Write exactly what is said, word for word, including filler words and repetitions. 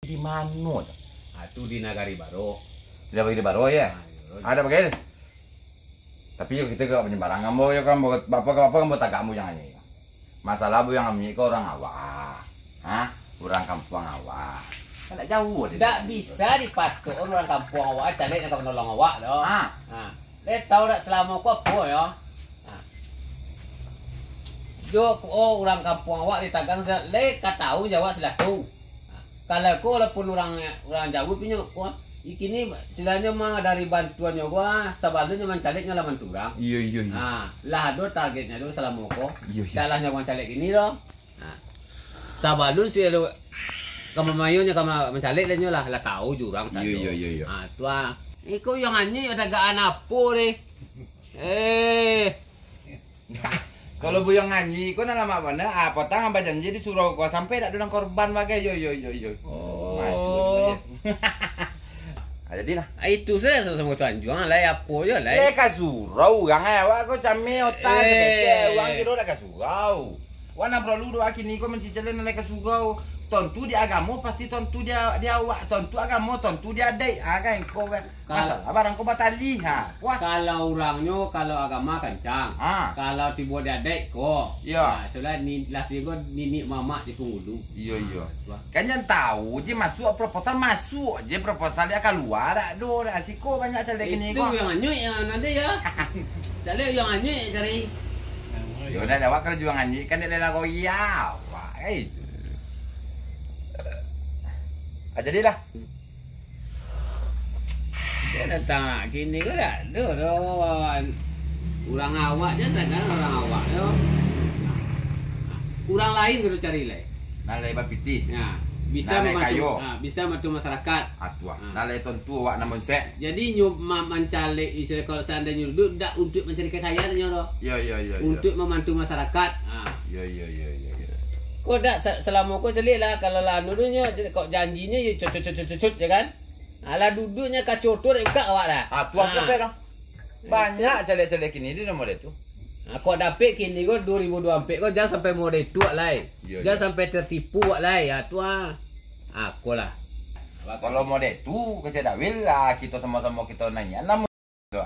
Di mano tu? Ah, tu di Nagari Baro. Di Nagari Baro, ya? Ah, di Baro. Ado bagai. Tapi yo kito gak manyambarang ambo, yo kan, ambo, bapak-bapak ambo tagak ambo jangan nyo. Masalah ambo yang amik ko urang awak. Ha? Urang kampuang awak. Kan dak jauh deh. Dak bisa dipatokan urang kampuang awak, caleg nan ka manolong awak doh. Ha. Ha. Lai tau dak salamo ko apo yo? Ha. Jo ko, oh, urang kampuang awak ditagang sa-, lai ka tau jawab sila tu. Ha. Kalau ko walaupun urang, urang jauah punyo ko, kini silanyo mah dari bantuannyo ko, ah, sabalunnyo mancaleknyo lah mantu urang. Iyo, iyo, iyo. Ha, lah ado targetnyo tu salamo ko. Iyo, iyo. Dah lah nyo mancalek kini doh. Ha. Sabalun si ado ka mamayonyo ka ma-, mancalek lah nyo lah, lah tau jurang sado. Iyo, iyo, iyo, iyo. Ha, tu ah. Iko Buyuang Anyuik badagaan apo deh? Eh. Kalau Buyuang Anyuik ko nan lamak bana, ah, potang bajanji di surau ko sampai dak ado nan korban bagai, yo, yo, yo, yo. Oh. Masuk je. Ah, jadilah. Ah, itu sajo samo-samo tanjuang, lai apo je, lai. Lai ka surau urang, eh, awak ko cameh otak, eh, urang kiro dak ka surau. Wak nan paralu doa kini ko mancicil nan lai ka surau. Tontu di agamo, pasti tontu di, di awak. Tontu agamo, tontu di adaik. Ah, kan, ko kan. Kal- Masalah barang ko batali, ha. Wah. Kalau urangnyo, kalau agama kancang. Ah. Kalau tibo di adaik ko. Iyo. Nah, soalnyo ni, lah tibo niniak mamak di Punggulu. Iyo, iyo. Wah. Kan jan tau je masuak proposal, masuak je proposal, dak kalua dak do, dak siko banyak caleg kini ko. Itu Buyuang Anyuik nan ado yo. Caleg Buyuang Anyuik cari. Yo dah, awak kalau Buyuang Anyuik kan dak ado lagu iya. Wah, eh. Ah, jadilah. Dia datang kini ko dak ado doh. Urang awak je, kadang urang awak tu. Urang lain kudu cari lai. Nan lai bapitih. Nah, bisa Nan lai mamantu, kayo. Ah, bisa mamantu masyarakat. Ah, tu ah. Ah. Nan lai tontu awak nan monsek. Jadi nyo ma-, mancalek, istilah kalau seandainyo duduak, dak untuak mancari kakayaan nyo doh. Yo, yo, yo, yo. Untuak mamantu masyarakat. Ah. Yo, yo, yo, yo, yo. Ko dak sa-, salamo ko caliak lah, kalau lah anu tu nyo, kok janjinyo yo cut, cut, cut, cut, cut, cut, ya kan? Alah duduaknyo kaco tu dak buka awak dah. Ah, tu aku Ah. sampai dah. Banyak caleg-caleg kini di nomor dia tu. Ah, kok dapek kini ko dua ribu dua puluh empat ko, jan sampai model tu awak lai. Iyo, Jan iyo. sampai tertipu awak lai. Ah, tu ah. Akolah. Kalau model tu, kecek Dawil lah, kito samo-samo kito naiak. Namun, tu,